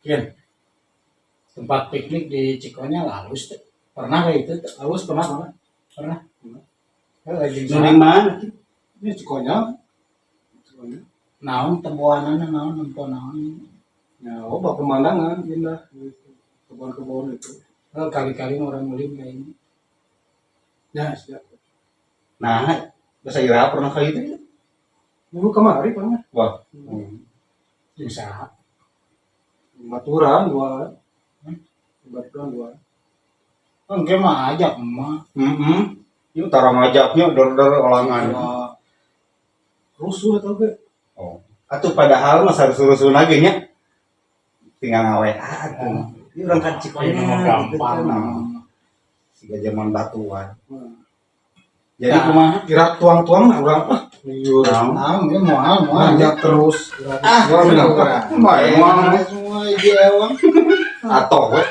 Kian. Tempat piknik di Cikonyal halus teh. Pernah kayak itu teh? Halus, pernah, pernah. Pernah. Heuh, jeung Nu saha? Di mana? Ini Cikonyal. Cikonyal. Naon tempoanana, naon nempo naon? Ya, oh, bah, pemandangan indah kebun-kebun itu. Oh, kali-kali orang ulin kayaknya. Ya, siap. Nah, bahasa Ira pernah kali itu? Minggu kemarin pernah. Wah. Jeung saha? Baturan dua. Hmm? Baturan dua. Engke mah ajak mah. Heeh. Yuk tara ngajaknya dor-dor olangan. Dua rusuh atau ke? Oh. Atuh padahal mah sarusuh lagi nya. Tinggal ngawe atuh. Ini urang kan Cikonyal Ini mah gitu gampang. Kan. Nah, siga zaman batuan. Jadi Nah. kumaha? Kira tuang-tuang nah urang ah. Liur. Naon? Naon ge moal moal. Nanya terus. Ah, Wah, minang. urang. Mah, emang. Semua hiji ewang. Atoh we.